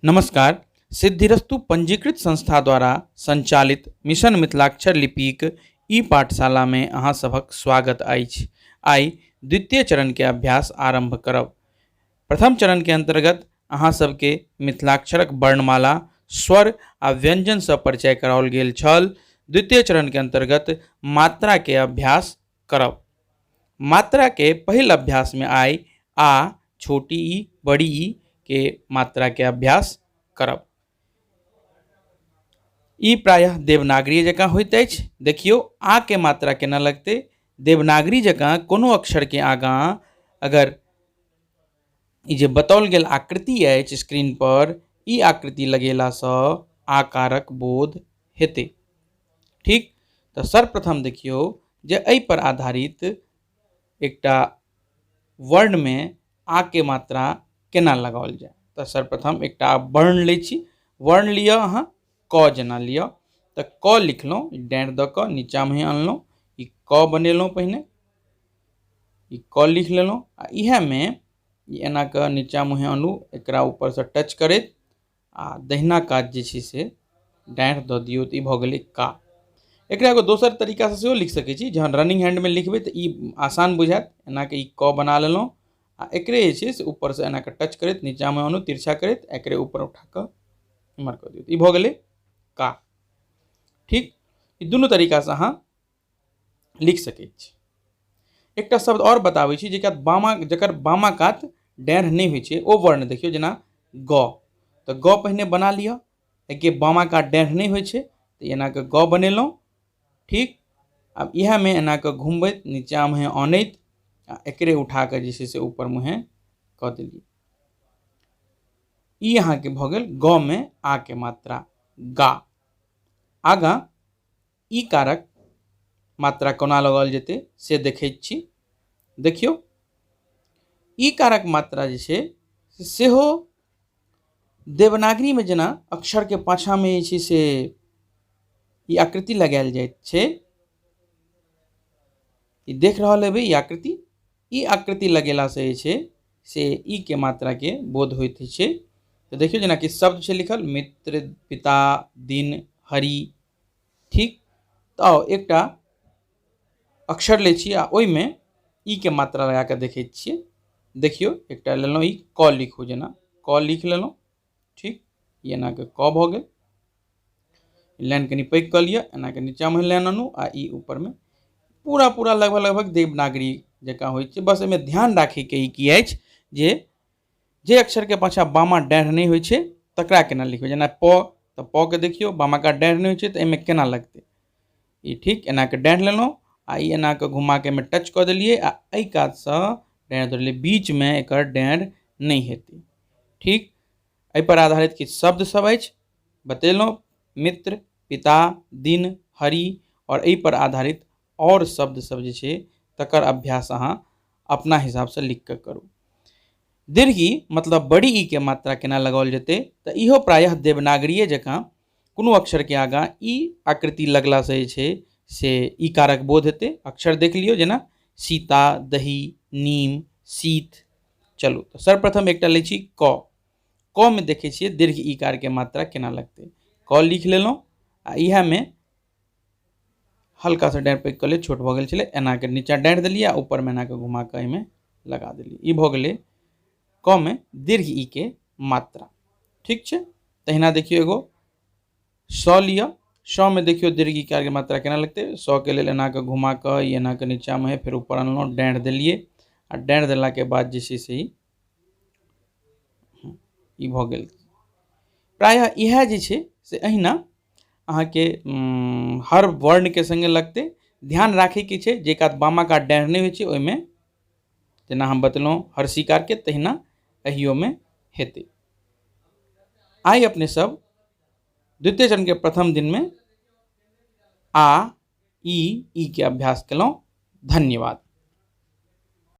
नमस्कार। सिद्धिरस्तु पंजीकृत संस्था द्वारा संचालित मिशन मिथिलाक्षर लिपिक ई पाठशालामे अहाँ सभक स्वागत अछि। आइ द्वितीय चरणके अभ्यास आरम्भ करब। प्रथम चरणके अन्तर्गत अहाँ सबके मिथिलाक्षरक वर्णमाला, स्वर आ व्यंजनसँ परिचय कराओल गेल छल। द्वितीय चरणके अन्तर्गत मात्राके अभ्यास करब। मात्राके पहिल अभ्यासमे आइ आ, छोटी ई, बड़ी ई के मात्राके अभ्यास करब। ई प्रायः देवनागरी जकाँ होइत अछि। देखियौ आ के मात्रा केना लगतै। देवनागरी जकाँ कोनो अक्षरके आगाँ अगर ई जे बताओल गेल आकृति अछि स्क्रीन पर, ई आकृति लगेलासँ आकारक बोध हेतै। ठीक, तऽ सर्वप्रथम देखियौ जे एहि पर आधारित एकटा वर्णमे आ के मात्रा केना लगाओल जाय। तऽ सर्वप्रथम एकटा वर्ण लै छी। वर्ण लिअ अहाँ क जेना लिअ, तऽ क लिखलहुँ, डाँरि दऽ कऽ नीचाँमे अनलहुँ, ई क बनेलहुँ, पहिने ई क लिख लेलहुँ आ इएहमे ई एना कऽ नीचाँ मुँहे अनू, एकरा ऊपरसँ टच करैत आ दहिना कात जे छै से डाँरि दऽ दियौ, तऽ ई भऽ गेलै का। एकरा एगो दोसर तरीकासँ सेहो लिख सकै छी। जहन रनिंग हैंडमे लिखबै तऽ ई आसान बुझायत। एना कऽ ई क बना लेलहुँ आ एकरे जे छै से ऊपरसँ एना कऽ टच करैत नीचाँमे अनू, तिरछा करैत एकरे ऊपर उठा कऽ इम्हर कऽ दियौ, ई भऽ गेलै का। ठीक, ई दुनू तरीकासँ अहाँ लिख सकै छी। एकटा शब्द आओर बताबै छी जेकर बामा कात डाँढ़ नहि होइ छै, ओ वर्ण देखियौ, जेना ग। तऽ ग पहिने बना लिअ, एहिके बामा कात डाँढ़ नहि होइ छै, तऽ एना कऽ ग बनेलहुँ। ठीक, आब इएहमे एना कऽ घुमबैत नीचाँ मुँहे अनैत आ एकरे उठा कऽ जे छै से ऊपर मुँहे कऽ देलियै। ई अहाँके भऽ गेल ग मे आ के मात्रा गा। आगाँ ई कारक मात्रा कोना लगाओल जेतै से देखैत छी। देखियौ ई कारक मात्रा जे छै सेहो देवनागरीमे जेना अक्षरके पाछाँमे जे छै से ई आकृति लगायल जाइत छै, ई देख रहल हेबै ई आकृति, ई आकृति लगेलासँ जे छै से ई के मात्राके बोध होइत छै। तऽ देखियौ जेनाकि शब्द छै लिखल मित्र, पिता, दिन, हरि। ठीक, तऽ आउ एकटा अक्षर लै छी आ ओहिमे ई के मात्रा लगा कऽ देखै छियै। देखियौ एकटा लेलहुँ ई क लिखू, जेना क लिख लेलहुँ। ठीक, ई एना कऽ क भऽ गेल। लाइन कनि पैघ कऽ लिअ, एना कऽ नीचाँमे लाइन आनू आ ई ऊपरमे पूरा पूरा लगभग लगभग देवनागरी जकाँ होइ छै। बस एहिमे ध्यान राखैके ई की अछि जे जे अक्षरके पाछाँ बामा डाँढ़ नहि होइ छै तकरा केना लिखबै। जेना प, तऽ प के देखियौ बामा कात डाँढ़ नहि होइ छै तऽ एहिमे केना लगतै ई। ठीक, एना कऽ डाँढ़ लेलहुँ आ ई एना कऽ घुमा कऽ एहिमे टच कऽ देलियै आ एहि कातसँ डाँढ़ देलियै, बीचमे एकर डाँढ़ नहि हेतै। ठीक, एहिपर आधारित किछु शब्द सब अछि बतेलहुँ, मित्र, पिता, दिन, हरि, आओर एहिपर आधारित आओर शब्द सब जे छै तकर अभ्यास अहाँ अपना हिसाबसँ लिख कऽ करू। दीर्घ ई मतलब बड़ी ई के मात्रा केना लगाओल जेतै, तऽ इहो प्रायः देवनागरीये जकाँ कोनो अक्षरके आगाँ ई आकृति लगलासँ जे छै से ई कारक बोध हेतै। अक्षर देख लियौ जेना सीता, दही, नीम, शीत। चलू तऽ सर्वप्रथम एकटा लै छी क। क मे देखै छियै दीर्घ ई कारके मात्रा केना लगतै। क लिख लेलहुँ आ इएहमे हल्का सा डाँढ़ पैघ कऽ लिअ, छोट भऽ गेल छलै, एना कऽ नीचाँ डाँढ़ देलियै आ ऊपरमे एना कऽ घुमा कऽ एहिमे लगा देलियै। ई भऽ गेलै क मे दीर्घ ई के मात्रा। ठीक छै, तहिना देखियौ एगो स लिअ। स मे देखियौ दीर्घ ई के मात्रा केना लगतै। स के लेल एना कऽ घुमा कऽ ई एना कऽ नीचाँमे फेर ऊपर अनलहुँ, डाँढ़ देलियै आ डाँढ़ देलाके बाद जे छै से ई भऽ गेल। प्रायः इएह जे छै से अहिना अहाँके हर वर्णके सङ्गे लगतै। ध्यान राखैके छै जे कात बामा कात डाँढ़ नहि होइ छै ओहिमे जेना हम बतेलहुँ हर्षिकारके तहिना एहियोमे हेतै। आइ अपने सब द्वितीय चरणके प्रथम दिनमे आ ई ई के अभ्यास केलहुँ। धन्यवाद।